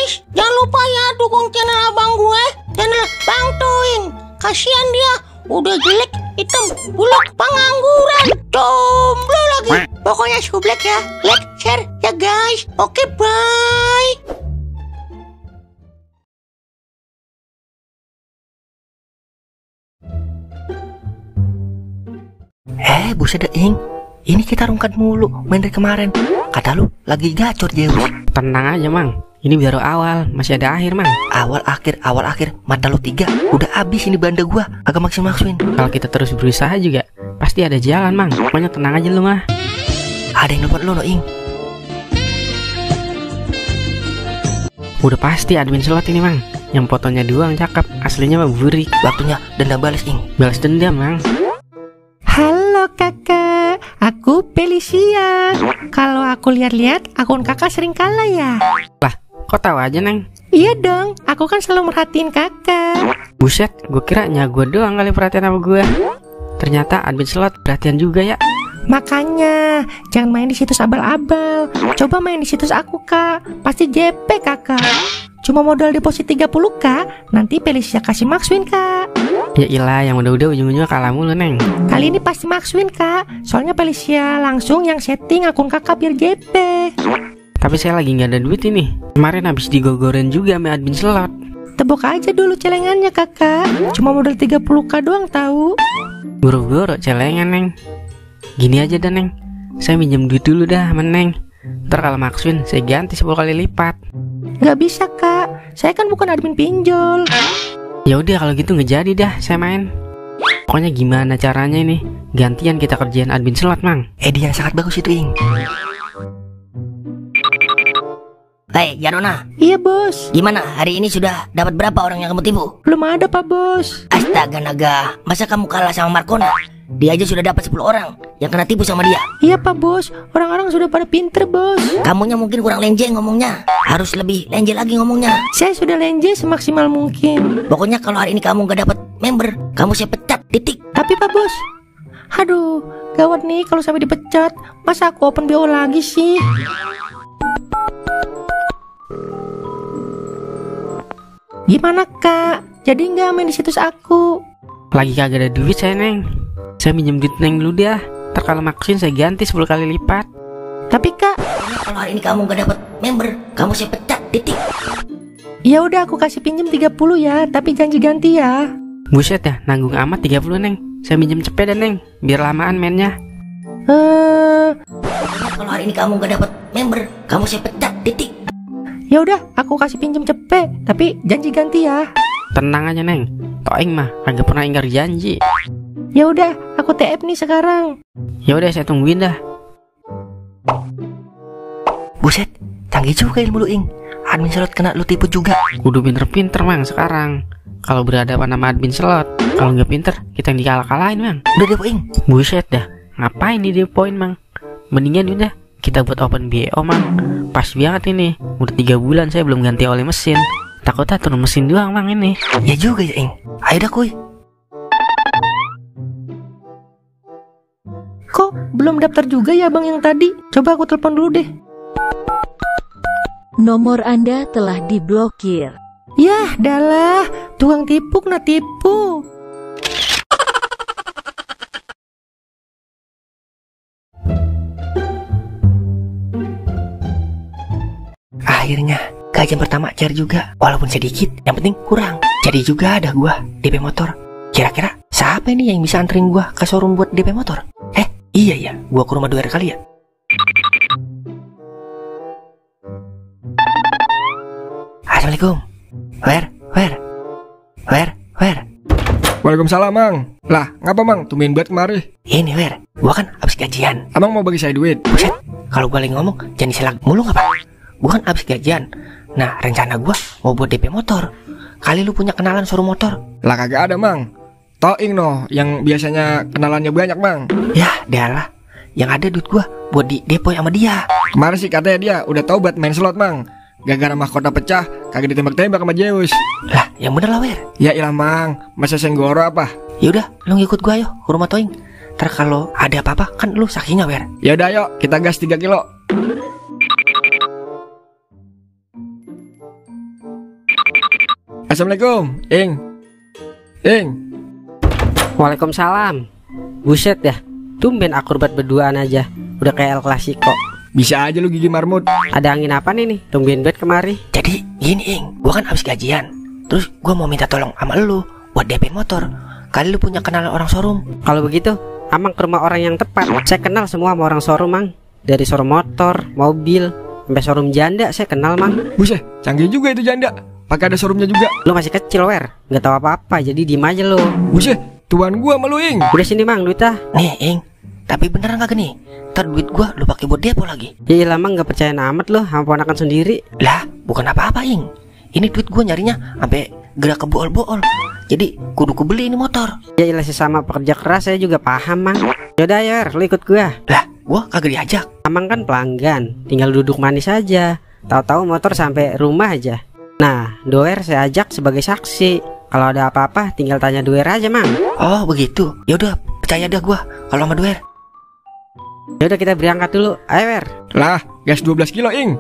guys, jangan lupa ya dukung channel abang gue, channel Bang Toing. Kasihan dia, udah jelek, hitam, buluk, pengangguran, jomblo lagi. Pokoknya sublek ya, like, share ya guys. Oke, bye. Buset dah, Ing. Ini kita rungkat mulu main dari kemarin. Kata lu lagi gacor, Zeus. Tenang aja, Mang. Ini baru awal, masih ada akhir, Mang. Awal akhir. Mata lu 3. Udah habis ini banda gua. Agak maksin-maksin. Kalau kita terus berusaha juga pasti ada jalan, Mang. Pokoknya tenang aja lu mah. Ada yang nelfon lu, Ing. Udah pasti admin slot ini, Mang. Yang fotonya doang cakep, aslinya mah burik. Waktunya dendam balas, Ing. Balas dendam, Mang. Halo kakak, aku Felicia. Kalau aku lihat-lihat, akun kakak sering kalah ya. Lah, kok tahu aja, Neng? Iya dong, aku kan selalu merhatiin kakak. Buset, gue kira gue doang kali perhatian sama gue. Ternyata admin slot perhatian juga ya. Makanya, jangan main di situs abal-abal. Coba main di situs aku, Kak. Pasti JP, kakak. Cuma modal deposit 30k, nanti Felicia kasih Maxwin, Kak. Ya ilah, yang udah-udah ujung-ujungnya kalah mulu, Neng. Kali ini pasti Maxwin, Kak. Soalnya Felicia langsung yang setting akun kakak biar JP. Tapi saya lagi nggak ada duit ini. Kemarin habis digogorin juga sama admin slot. Tebok aja dulu celengannya, kakak. Cuma modal 30k doang tahu. Goro-goro celengan, Neng. Gini aja dah, Neng. Saya minjem duit dulu dah sama Neng. Ntar kalau Maxwin saya ganti 10 kali lipat. Gak bisa, Kak. Saya kan bukan admin pinjol. Ya udah kalau gitu nggak jadi dah saya main. Pokoknya gimana caranya ini? Gantian kita kerjain admin slot, Mang. Dia yang sangat bagus itu, Ing. Hei, Janona. Iya, bos. Gimana? Hari ini sudah dapat berapa orang yang kamu tipu? Belum ada, Pak Bos. Astaga naga, masa kamu kalah sama Markona? Dia aja sudah dapat 10 orang yang kena tipu sama dia. Iya, Pak Bos. Orang-orang sudah pada pinter, Bos. Kamunya mungkin kurang lenje ngomongnya. Harus lebih lenje lagi ngomongnya. Saya sudah lenje semaksimal mungkin. Pokoknya kalau hari ini kamu gak dapat member, kamu saya pecat, titik. Tapi, Pak Bos, aduh, gawat nih kalau sampai dipecat. Masa aku open BO lagi sih? Gimana, Kak? Jadi nggak main di situs aku? Lagi kagak ada duit saya, Neng. Saya minjem duit Neng dulu dah. Ntar kalau Maxwin saya ganti 10 kali lipat. Tapi, Kak, kalau hari ini kamu gak dapat member, kamu saya pecat, titik. Ya udah aku kasih pinjem 30 ya, tapi janji ganti ya. Buset ya, nanggung amat 30, Neng. Saya minjem cepet dah, Neng. Biar lamaan mainnya. Kalau hari ini kamu gak dapat member, kamu saya pecat, titik. Ya udah, aku kasih pinjem cepet, tapi janji ganti ya. Tenang aja, Neng. Toing mah kagak pernah ingkar janji. Ya udah, aku TF nih sekarang. Ya udah saya tungguin dah. Buset, canggih juga ilmu lu, Ing. Admin slot kena lu tipu juga. Kudu pinter-pinter, Mang, sekarang. Kalau berhadapan sama admin slot, kalau nggak pinter, kita yang dikalah-kalahin, Mang. Udah deh, Ing. Buset dah, ngapain di depoin, Mang? Mendingan udah kita buat open BO, Mang. Pas banget ini. Udah 3 bulan saya belum ganti oli mesin. Takutnya turun mesin doang, Mang, ini. Ya juga ya, Ing. Ayo dah, kuy. Kok belum daftar juga ya bang yang tadi? Coba aku telepon dulu deh. Nomor Anda telah diblokir. Yah, dalah, tukang tipu kena tipu. Akhirnya gajian pertama cair juga. Walaupun sedikit, yang penting kurang. Jadi juga ada gua DP motor. Kira-kira siapa ini yang bisa anterin gua ke showroom buat DP motor? Iya ya, gua ke rumah Doer kali ya. Assalamualaikum. Where? Waalaikumsalam, Mang. Lah, ngapa, Mang? Tumben buat kemari. Ini, Wer. Gua kan abis gajian. Abang mau bagi saya duit? Buset, kalau gua lagi ngomong jangan diselang mulu nggak, Pak? Gua kan abis gajian. Nah, rencana gua mau buat DP motor. Kali lu punya kenalan showroom motor? Lah kagak ada, Mang. Toing noh, yang biasanya kenalannya banyak, Mang. Ya, dalah. Yang ada duit gua buat di depo sama dia. Kemarin sih katanya dia udah taubat main slot, Mang. Gara-gara mahkota pecah, kagak ditembak-tembak sama Zeus. Lah, yang bener lah, Wer. Ya ilah, Mang. Masa senggoro apa? Yaudah, lu ngikut gua yuk ke rumah Toing. Ntar kalau ada apa-apa kan lu saksinya, Wer. Ya udah, yuk kita gas 3 kilo. Assalamualaikum, Ing. Ing. Waalaikumsalam. Buset ya, tumben akur banget berduaan aja. Udah kayak El Clasico. Bisa aja lu gigi marmut. Ada angin apa nih tumben banget kemari. Jadi gini Ing, gua kan abis gajian. Terus gua mau minta tolong sama lu buat DP motor. Kali lu punya kenalan orang showroom. Kalau begitu, Amang ke rumah orang yang tepat. Saya kenal semua sama orang showroom, Mang. Dari showroom motor, mobil, sampai showroom janda saya kenal, Mang. Buset, canggih juga itu janda. Pakai ada showroomnya juga. Lu masih kecil, Wer. Nggak tahu apa-apa, jadi diem aja lu. Buset, tuan gua sama lu, Ing. Udah sini, Mang, duitnya. Nih Ing, tapi beneran kagak nih? Ntar duit gua lu pakai buat depo lagi. Ya iyalah, Mang, nggak percaya amat lu sama ponakan sendiri. Lah, bukan apa-apa Ing. Ini duit gua nyarinya sampai gerak ke bool-bool. Jadi kudu kubeli ini motor. Ya iyalah, sesama pekerja keras saya juga paham, Mang. Yaudah ya, Wer, lu ikut gua. Lah, gua kagak diajak. Amang kan pelanggan, tinggal duduk manis aja. Tahu-tahu motor sampai rumah aja. Nah, Doer saya ajak sebagai saksi. Kalau ada apa-apa tinggal tanya Doer aja, Mang. Oh begitu. Yaudah, percaya dah gua kalau sama Duer. Yaudah kita berangkat dulu. Ayo, Wer. Lah, gas 12 kilo, Ing.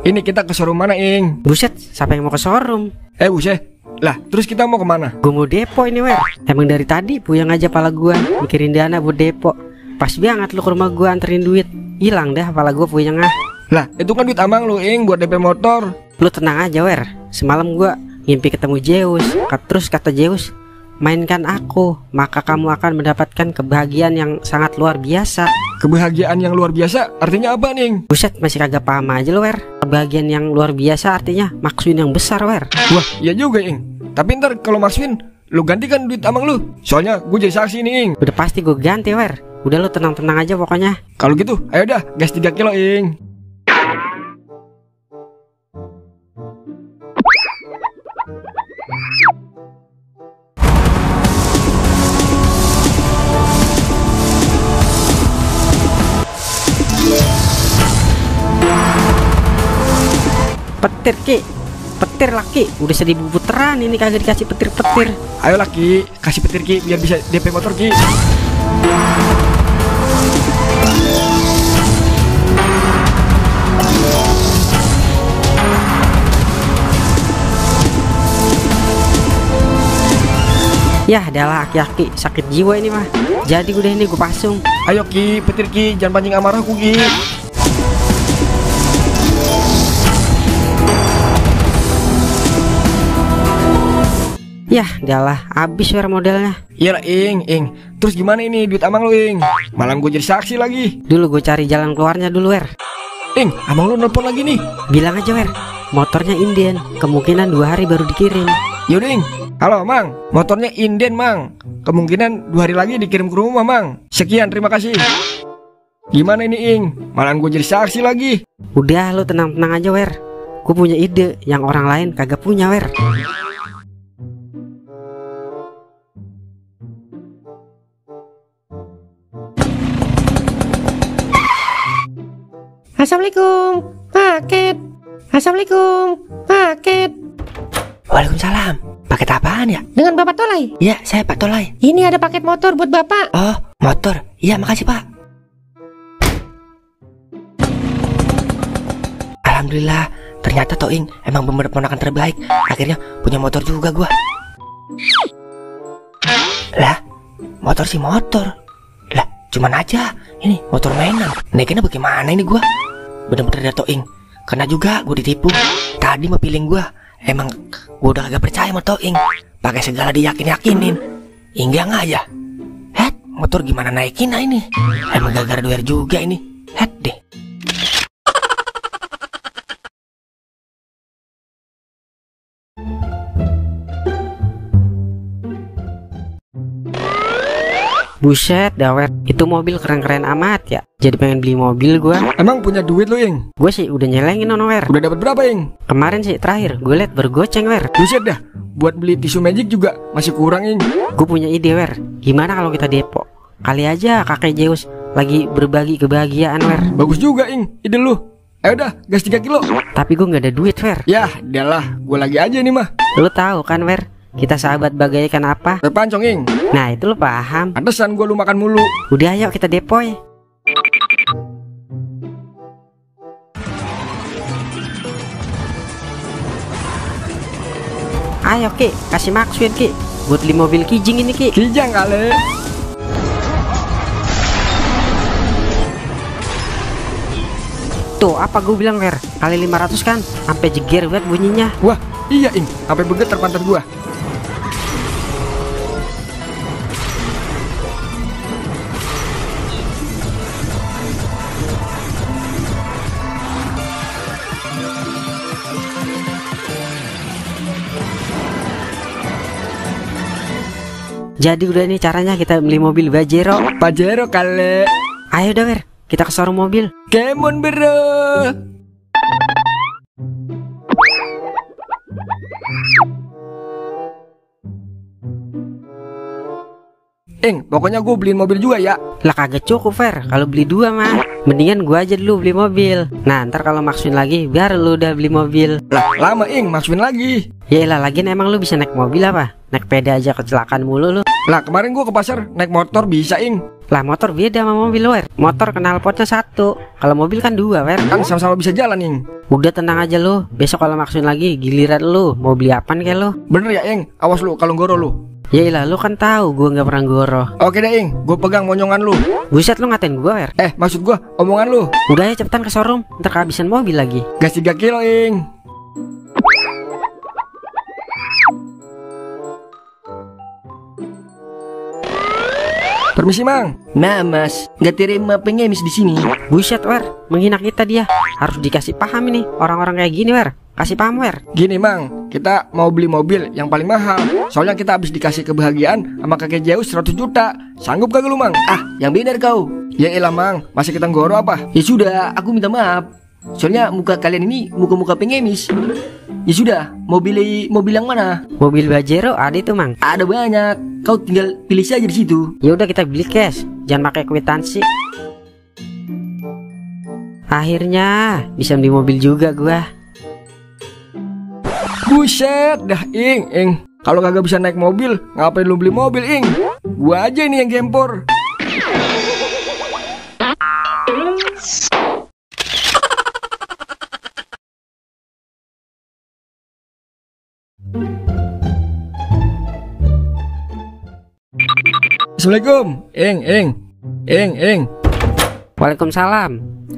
Ini kita ke showroom mana, Ing? Buset, siapa yang mau ke showroom? Buset. Lah, terus kita mau kemana? Gue mau depo ini, Wer. Emang dari tadi puyeng aja pala gua mikirin dana buat depo. Pas banget lu ke rumah gua anterin duit. Hilang dah pala gua puyeng ah. Lah, itu kan duit Amang lu, Ing, buat DP motor. Lu tenang aja, Wer. Semalam gua mimpi ketemu Zeus. Terus kata Zeus, mainkan aku, maka kamu akan mendapatkan kebahagiaan yang sangat luar biasa. Kebahagiaan yang luar biasa artinya apa, Ning? Buset, masih kagak paham aja lu, Wer. Kebahagiaan yang luar biasa artinya maksudin yang besar, Wer. Wah, iya juga, Ing. Tapi ntar kalau maksudin, lu gantikan duit Amang lu. Soalnya gue jadi saksi nih, Ing. Udah pasti gue ganti, Wer. Udah lu tenang-tenang aja pokoknya. Kalau gitu, ayo dah, gas 3 kilo, Ing. Petir, Ki. Petir laki. Udah 1000 puteran ini kagak dikasih petir-petir. Ayo Ki, kasih petir Ki, biar bisa DP motor Ki. Yah, adalah aki-aki sakit jiwa ini mah. Jadi udah ini gue pasung. Ayo Ki, petir Ki, jangan pancing amarahku Ki. Yah, adalah habis Wer modelnya. Iya lah Ing. Terus gimana ini duit Amang lu, Ing? Malam gue jadi saksi lagi. Dulu gue cari jalan keluarnya dulu, Wer. Ing, Amang lu nelpon lagi nih. Bilang aja, Wer, motornya inden, kemungkinan 2 hari baru dikirim. Yaudah Ing. Halo Mang, motornya inden Mang. Kemungkinan 2 hari lagi dikirim ke rumah Mang. Sekian, terima kasih. Gimana ini Ing? Malam gue jadi saksi lagi. Udah, lu tenang-tenang aja, Wer. Gue punya ide yang orang lain kagak punya, Wer. Assalamualaikum, paket. Assalamualaikum, paket. Waalaikumsalam. Paket apaan ya? Dengan Bapak Tolai. Iya, saya Pak Tolai. Ini ada paket motor buat Bapak. Oh, motor. Iya, makasih Pak. Alhamdulillah, ternyata Toing emang bener ponakan terbaik. Akhirnya punya motor juga gua. Lah, motor sih motor. Lah, cuman aja ini motor mainan. Naikinnya bagaimana ini gua? Bener-bener ada Toing. Kena juga gua ditipu. Tadi mah feeling gua emang gua udah kagak percaya sama Toing. Pakai segala diyakin-yakinin. Hingga aja. Het, motor gimana naikin ini? Emang gara-gara Doer juga ini. Het deh. Buset, Dawer, itu mobil keren-keren amat ya. Jadi pengen beli mobil gua. Emang punya duit lu, Ing? Gue sih udah nyelengin ono, Wer. Udah dapat berapa, Ing? Kemarin sih terakhir gue liat bergoceng, Wer. Buset dah, buat beli tisu magic juga masih kurang, Ing. Gue punya ide, Wer. Gimana kalau kita depo? Kali aja kakek Zeus lagi berbagi kebahagiaan, Wer. Bagus juga, Ing, ide lu. Ayo dah, gas 3 kilo. Tapi gue gak ada duit, Wer. Yah, udahlah, gue lagi aja nih mah. Lu tahu kan, Wer, kita sahabat bagaikan apa? Pancong, Ing. Nah itu lu paham. Pantesan gue lu makan mulu. Udah ayo kita depoy. Ayo Ki, kasih maksuin Ki. Buat beli mobil kijing ini Ki. Kijang kali. Tuh apa gue bilang Wer, kali 500 kan, sampai jeger banget bunyinya. Wah, iya Ing, sampai bergetar pantat gua. Jadi udah nih caranya kita beli mobil Pajero. Pajero kali. Ayo dah Wer, kita ke showroom mobil. Kemon bro. Ing, pokoknya gue beliin mobil juga ya. Lah kagak cukup Fer, kalau beli dua mah. Mendingan gua aja dulu beli mobil. Nah ntar kalau maksuin lagi biar lu udah beli mobil. Lah lama Ing, maksuin lagi. Yaelah lagian emang lu bisa naik mobil apa? Naik sepeda aja kecelakaan mulu lu. Lah kemarin gue ke pasar naik motor bisa Ing. Lah motor beda sama mobil Wer. Motor knalpotnya 1, kalau mobil kan 2 Wer. Kan sama-sama bisa jalan Ing. Udah tenang aja lu, besok kalau maksuin lagi giliran lu mau beli apaan kayak lu. Bener ya Ing, awas lu kalau goro lu. Yaelah lu kan tahu gua nggak pernah goro. Oke deh Ing, gue pegang monyongan lu. Buset lu ngatain gua Wer. Maksud gue omongan lu. Udah ya cepetan ke showroom, ntar kehabisan mobil lagi. Gas 3 kilo Ing. Permisi Mang. Nah mas, nggak terima pengemis di sini. Buset Wer, menghina kita dia. Harus dikasih paham ini orang-orang kayak gini Wer. Kasih paham Wer. Gini Mang, kita mau beli mobil yang paling mahal. Soalnya kita habis dikasih kebahagiaan sama kakek Zeus 100 juta. Sanggup kagak lu Mang? Ah, yang benar kau. Ya elah Mang, masa kita goro apa? Ya sudah, aku minta maaf. Soalnya muka kalian ini muka-muka pengemis. Ya sudah, mau pilih mobil yang mana? Mobil Pajero ada itu Mang. Ada banyak. Kau tinggal pilih saja di situ. Ya udah kita beli cash, jangan pakai kwitansi. Akhirnya bisa beli mobil juga gua. Buset, dah Ing. Kalau kagak bisa naik mobil, ngapain lu beli mobil Ing? Gua aja ini yang gempor. Assalamualaikum, Ing. Waalaikumsalam.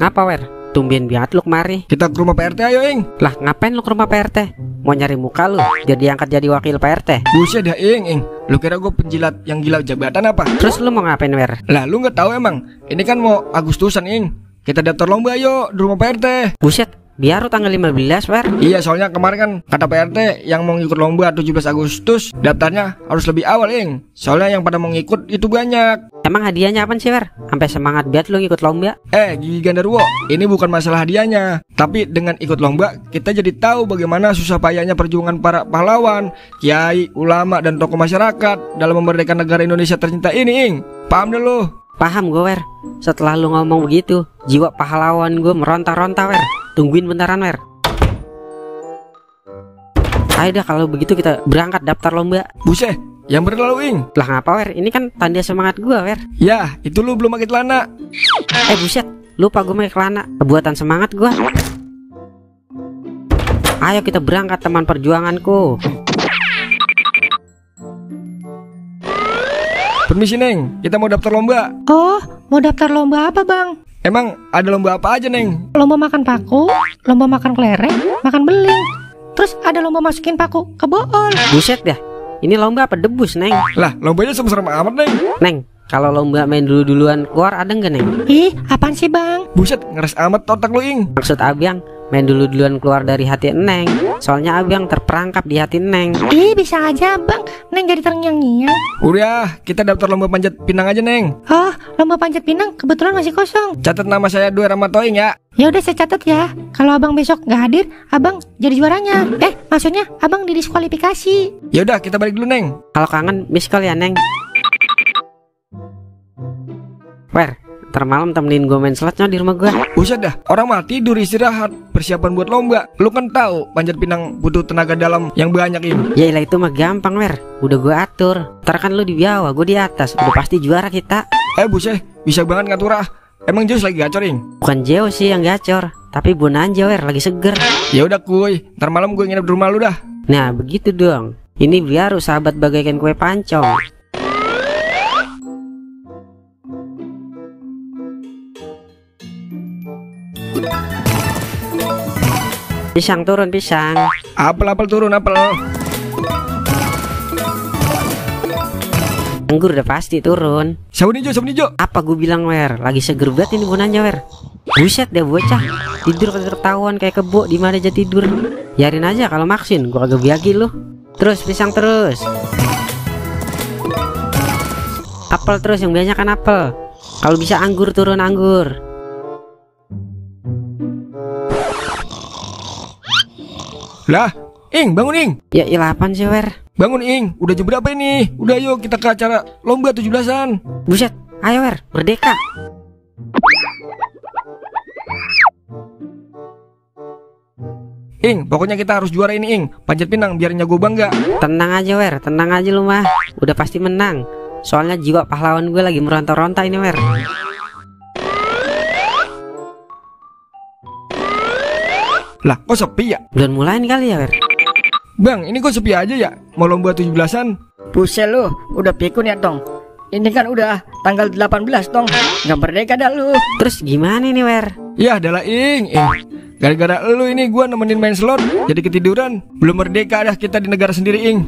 Ngapa Wer? Tumben banget lu kemari. Kita ke rumah PRT ayo Ing. Lah ngapain lu ke rumah PRT? Mau nyari muka lu biar diangkat jadi wakil PRT? Buset dah Ing. Lu kira gue penjilat yang gila jabatan apa? Terus lu mau ngapain Wer? Lah lu nggak tahu emang? Ini kan mau Agustusan Ing. Kita daftar lomba ayo di rumah PRT. Buset, biar tanggal 15 Wer. Iya soalnya kemarin kan kata PRT yang mau ngikut lomba 17 Agustus daftarnya harus lebih awal Ing. Soalnya yang pada mau ngikut itu banyak. Emang hadiahnya apa sih Wer? Sampai semangat banget lu ngikut lomba. Gigi Gandarwo, ini bukan masalah hadiahnya. Tapi dengan ikut lomba kita jadi tahu bagaimana susah payahnya perjuangan para pahlawan, kiai, ulama, dan tokoh masyarakat dalam memerdekakan negara Indonesia tercinta ini Ing. Paham deh lu? Paham gue Wer. Setelah lu ngomong begitu, jiwa pahlawan gue meronta-ronta Wer. Tungguin bentaran Wer. Ayo dah kalau begitu kita berangkat daftar lomba. Buset, yang berlalu Ing. Lah ngapa Wer? Ini kan tanda semangat gue Wer. Ya, itu lu belum pakai celana. Buset, lupa gue pakai celana. Buatan semangat gue. Ayo kita berangkat teman perjuanganku. Permisi Neng, kita mau daftar lomba. Oh, mau daftar lomba apa bang? Emang ada lomba apa aja Neng? Lomba makan paku, lomba makan kelereng, makan beling. Terus ada lomba masukin paku ke bool. Buset dah, ini lomba apa debus Neng? Lah lombanya serem-serem amat Neng. Neng, kalau lomba main dulu-duluan keluar ada nggak Neng? Ih, apaan sih bang? Buset, ngeres amat otak lu Ing. Maksud abang main dulu-duluan keluar dari hati Neng. Soalnya abang terperangkap di hati Neng. Ih, bisa aja bang, Neng jadi terngiang-ngiang. Udah, kita daftar lomba panjat pinang aja Neng. Oh, lomba panjat pinang kebetulan masih kosong. Catat nama saya Dwi Ramatoing ya. Ya udah saya catat ya. Kalau abang besok nggak hadir, abang jadi juaranya. Maksudnya abang didiskualifikasi. Ya udah, kita balik dulu Neng. Kalau kangen miss call ya Neng. Wer, ntar malam temenin gue main selatnya di rumah gue. Buset dah, orang mah tidur istirahat, persiapan buat lomba. Lu kan tahu panjat pinang butuh tenaga dalam yang banyak Im. Yaelah itu mah gampang Wer, udah gue atur. Ntar kan lu di bawah, gue di atas. Udah pasti juara kita. Buset, bisa banget ngatur ah. Emang Zeus lagi gacor Ing? Bukan Zeus sih yang gacor, tapi bonanza wer, lagi seger. Ya udah kuy, ntar malam gue nginep di rumah lu dah. Nah begitu dong. Ini biar sahabat bagaikan kue pancong. Pisang turun pisang. Apel turun apel. Anggur udah pasti turun. Sabun hijau. Apa gue bilang wer, lagi seger banget ini bonanza wer. Buset deh bocah, tidur kagak ketahuan kayak kebo di mana aja tidur. Biarin aja kalau maksin, gua kagak biagi lu. Terus pisang terus. Apel terus, yang banyak kan apel. Kalau bisa anggur turun anggur. Lah, Ing, bangun Ing. Ya ilah apaan sih wer. Bangun Ing, udah jam berapa ini? Udah yuk kita ke acara lomba 17-an. Buset, ayo wer, merdeka. Ing, pokoknya kita harus juara ini Ing. Panjat pinang biar nyago bangga. Tenang aja wer, tenang aja lu mah. Udah pasti menang. Soalnya jiwa pahlawan gue lagi meronta-ronta ini wer. Lah, kok sepi ya? Belum mulai nih kali ya wer. Bang, ini kok sepi aja ya? Mau lomba 17-an? Buset lu, udah pikun ya dong. Ini kan udah tanggal 18 dong. Nggak merdeka dah lu. Terus gimana nih wer? Ya adalah Ing. Gara-gara lu ini gua nemenin main slot jadi ketiduran. Belum merdeka dah kita di negara sendiri Ing.